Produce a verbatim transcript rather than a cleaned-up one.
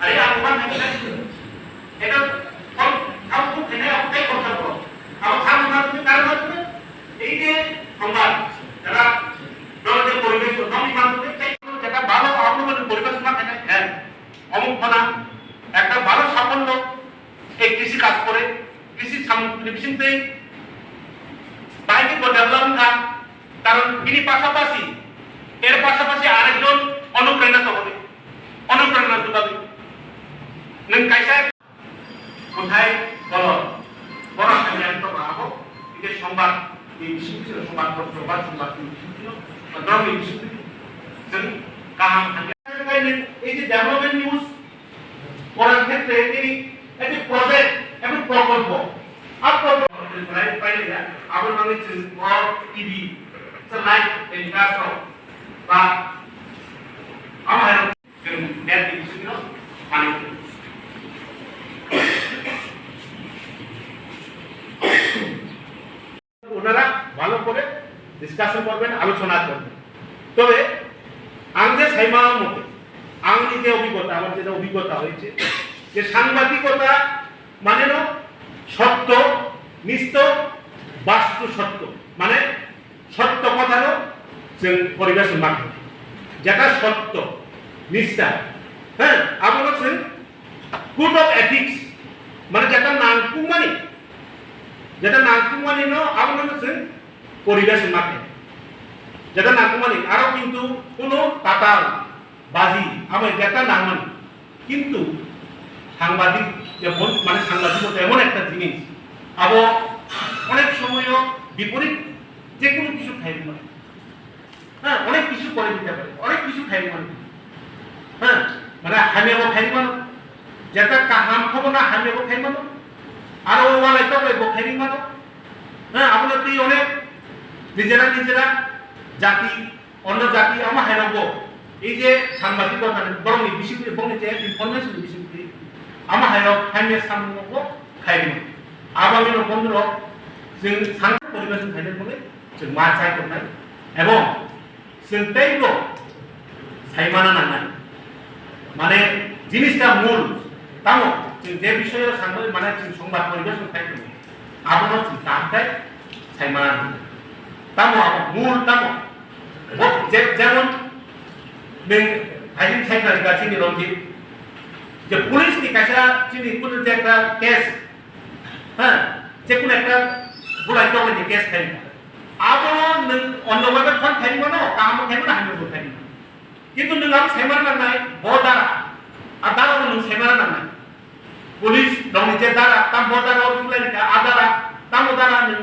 আরে, আহ্বান জানাই। এটা কোন, কোন, কোন, এটা কোথায় করতে হবে? আবার খান খান তুমি কার মাধ্যমে? এই যে সংবাদ, যারা দলদের পরিবেশ, নবী মাধ্যমে, তাই কোনো যেটা ভালো আহ্বান পরিবেশ না থাকে, হ্যাঁ, অমুক ঘটনা, একটা ভালো সাফল্য, এই কৃষি কাজ করে, কৃষি সামগ্রী, কৃষি বাইরে ডেভেলপমেন্ট, কারণ তিনি পাশাপাশি, এর পাশাপাশি আরেকজন অনুপ্রেরণা তো হবে, অনুপ্রেরণা যোগাবে। নং কাইসা কোথায় বলো, বড় একটা জ্ঞান তো পাবো। এই যে সংবাদ, এই বিশেষ কিছু সংবাদপত্র বা সংবাদ, এই বিশেষ কিছু বা ধর্মীয় বিশেষ কিছু, যদি কাহাম থাকে, এই যে ডেভেলপমেন্ট নিউজ করার ক্ষেত্রে তিনি একটি প্রজেক্ট এবং প্রকল্প, আর প্রকল্প প্রায় পাইলে না, আবার মানে টিভি, লাইভ টেলিকাস্ট বা আমার ওনারা ভালো করে ডিসকাশন করবেন, আলোচনা করবেন। তবে আমি যে সাইমা মতে, আমি যে অভিজ্ঞতা, আমার যেটা অভিজ্ঞতা হয়েছে, যে সাংবাদিকতা মানে হলো সত্য, নিষ্ঠ, বাস্তু সত্য, মানে সত্য কথানো जों পরিবেশন মাখে, যেটা সত্য, নিষ্ঠা, হ্যাঁ, আবার হচ্ছে কোড অফ এথিক্স, মানে যেটা নাংকুমানি, যেটা নাংকুমানি নো, আবার হচ্ছে পরিবেশন মাখে, যেটা নাংকুমানি, আরো কিন্তু কোনো তাতাল বাজি, আমি যেটা নাংমানি, কিন্তু সাংবাদিক যেমন, মানে সাংবাদিকতা এমন একটা জিনিস, আবো অনেক সময়ও বিপরীত যে কোনো কিছু খাই মানে, হ্যাঁ, অনেক কিছু করে দিতে পারে, অনেক কিছু খাই মানে, হ্যাঁ, মানে হামিয়াবো খাই মানে, যেটা কাহাম খবর না হামিয়াবো খাই মানে, আর ও ওয়ালাই তো বো খাই মানে, হ্যাঁ, আমরা তো অনেক নিজেরা নিজেরা জাতি অন্য জাতি ama hai rok bo, ei je sambati kotha ni borok ni bising twi, borok ni je information ni bising twi, ama hai rok hamya samung rok bo khai rino. Aboni no bondhu rok chwng sang poribesh khai rok bole chwng ma chai tongnai. Ebong chwng tei bo sai mana nangnai. Mane jinis ta mul tamo chwng je bisoyo sangwi mane chwng songbar poribesh khai tongnai. Abono chwng kaham khe sai mana nangnai. Tamo abo mul tamo? Bo je-, jemon nwng haini sai kha chini Ranjit, je police ni kaisa chini kuno je ekta case, ha, je kuno ekta bulai tongmani case khai. Abo nwng onno babe phone khai mano, kaham khai mano, hamya bo khai mano. Kintu nwng abo sai mana nangnai, bo dara, a dara bo nwng sai mana nangnai. Police rokni je dara, tam bo dara o thulai kha, a dara, tamo dara nwng